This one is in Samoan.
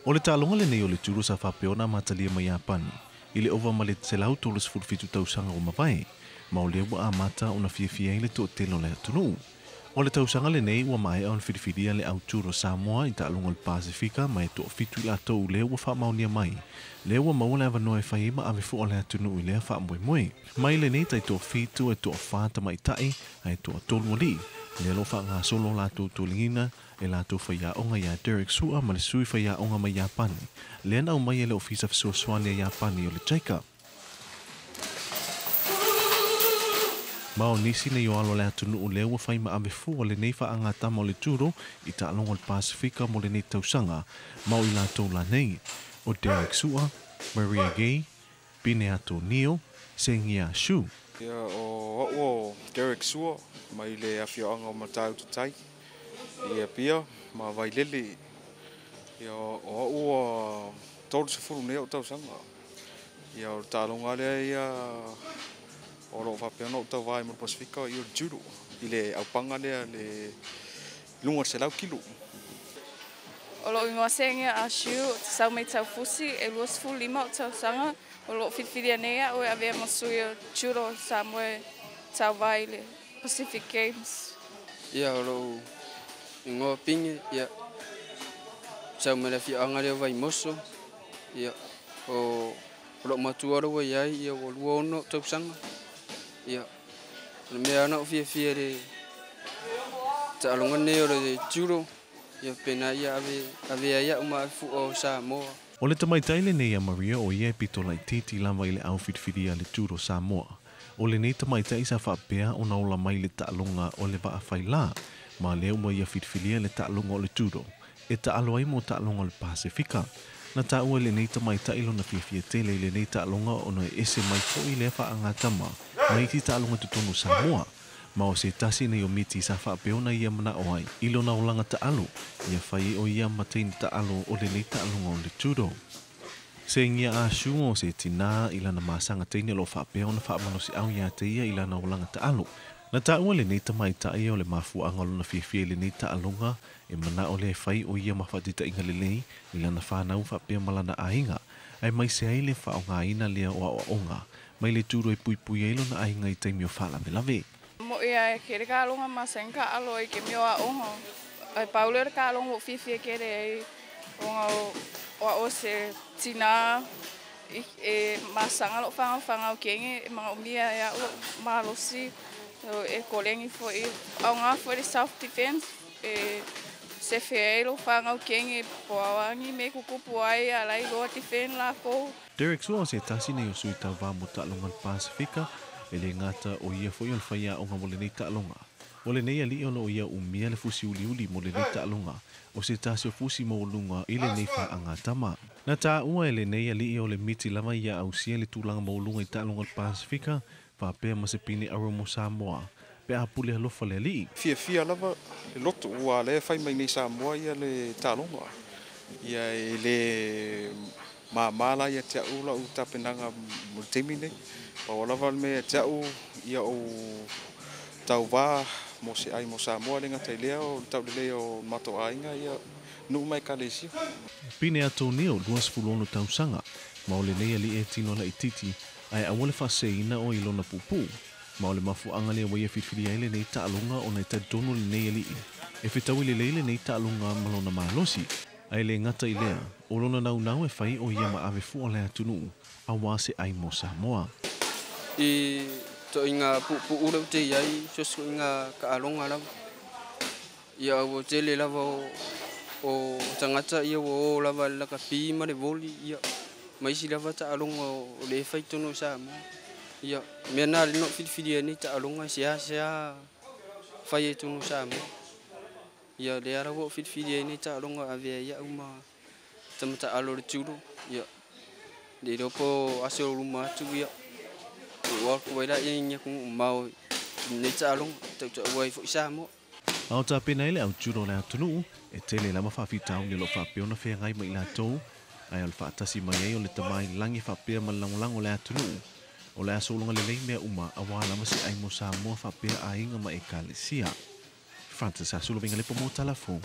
O le taaloga lenei o le judo sa faapea ona amatalia mai Iapani i le ova ma le 137 tausaga ua mavae, ma o lea ua amata ona fiafia ai le toatele o le atunuu. O le tausaga lenei ua maea ona filifilia le au judo Samoa i taaloga o le Pasefika ma e toafitu i latou lea ua faamaonia mai. Lea ua maua le avanoa e fai ai ma ave fua o le atunuu i lea faamoemoe. Mai lenei taitoafitu e toafa tamaitai ae toatolu alii. Lea o lo o faagasolo latou toligiga e latou faiaoga ia Derek Sua ma le sui faiaoga mai Iapani. Lea na aumai e le Ofisa Fesoasoani a Iapani o le JICA. Ma o nisi nei o alo o le atunuu lea ua fai ma ave fua lenei faagatama o le judo i taaloga o le Pasefika mo lenei tausaga, ma o i latou la nei, o Derek Sua, Maria Gay, Pineato Nio, Sengia Shu. Ia, o au o Derek Sua mai le afioaga o Matautu Tai i Apia ma Vailele. Ia, o au ua 30 nei au tausaga. Ia, o le taaloga lea ia o loo faapea ona ou tauva ai mo le Pasefika i o le judo i le aupaga lea le luga o le 100 kilo. O lou igoa Sengia Ashu, o te sau mai Taufusi, e 25 o tausaga, o loo filifilia nei au e avea ma sui o judo Samoa e tauva i le Pacific Games. Ia, o lou igoa Pinge, ia, sau mai le afioaga lea o Vaimoso, ia, o lou matua lea ua i ai, ia, ua 26 tausaga. Ia, o le mea ana o fiafia le taaloga nei o le judo, ia, pena ia ave ai au ma ave fua o Samoa. O le tamaitai lenei a Maria o ia e pito laitiiti lava i le au filifilia le judo Samoa. O lenei tamaitai sa faapea ona ola mai le taaloga o le vaafailā, ma lea ua ia filifilia le taaloga o le judo e taalo ai mo taaloga o le Pasefika. Na taua i lenei tamaitai lona fiafia tele i lenei taaloga ona e ese mai foi lea faagatama mai isi taaloga i totonu o Samoa. Ma o se tasi nei o miti sa faapea ona ia manao ai i lona olaga taalo, ia fai ai o ia ma teine taalo o lenei taaloga o le judo. Sengia Ashu o se tinā i lana masaga teine o lo o faapea ona faamalosiau iā te ia i lana olaga taalo. Na taua lenei tamaitai o le mafuaaga o lona fiafia i lenei taaloga e manao lea e fai o ia ma faataitaiga lelei i lana fanau faapea ma lana aiga, aemaise ai le faaaogaina lea o aoaoga mai le judo e puipui ai lona aiga i taimi o faalavelave. Mo ia e kere ka alonga ma sen ka alo i ke mio a oho. Ai paule le ka alonga o fiafia kere ai onga o o se tina e masanga lo whanga whanga o kenge e mga umia ia o malosi e kolengi foi au ngā foi le self defense e se fe lo whanga o kenge po awangi me kukupu ai a lai loa defend la ko. Derek Sua o se tasi nei o sui tauva mo taaloga o le Pasefika e le gata o ia foi o le faiaoga mo lenei taaloga. O lenei alii o loo ia umia le fusi uliuli mo lenei taaloga o se tasi o fusi maualuga i lenei faagatama. Na taua e lenei alii o le miti lava ia ausia le tulaga maualuga i taaloga o le Pasefika faapea ma se pine auro mo Samoa pe a pule alofa le alii. Fiafia lava le loto ua lea fai mai nei Samoa ia le taaloga. Ia e le māmā la ia te au lau tapenaga mo le taimi nei. Pau lava le mea te au ia o tauvā mo se ai mo Samoa le ngata i lea o le taulelei o matou aiga ia nuu mai ekalesia. Pine Atonio, 26 tausaga, ma o lenei alii e tino laitiiti ae aua le faaseseina oe i lona puupuu. Ma o le mafuaaga lea ua ia filifilia ai lenei taaloga ona e talitonu lenei alii e fetaui lelei lenei taaloga ma lona malosi. Ae le gata i lea, o lona naunau e fai o ia ma ave fua o le atunuu auā se ai mo Samoa. I toaiga puupuu lea ou te i ai, so o se ituaiga taaloga lava. Ia ua tele lava o tagata ia ua o lava i le lakapi ma le voli, ia, ma isi lava taaloga o lea e fai i totonu o Samoa. Ia, mea na lea na ou filifilia ai nei taaloga e seasea fai ai i totonu o Samoa. Ia, lea lava ua ou filifilia ai nei taaloga e avea ai au ma tama taalo o le judo. Ia, le iloa po o aso o luma atu, ia, ou atu ai laia i ni atunuu mamao i lenei taaloga, tautaua ai foi Samoa. A o tapena ai le au judo o le atunuu, e tele lava faafitauli o lo o faapea ona feagai ma i latou, ae o le faatasi mai ai o le Tama i le Lagi faapea ma le lagolago o le atunuu. O le a sologa lelei mea uma auā lava se ai mo Samoa faapea aiga ma Ekalesia. Francis Sasulovega Lepo mo Tala Fou.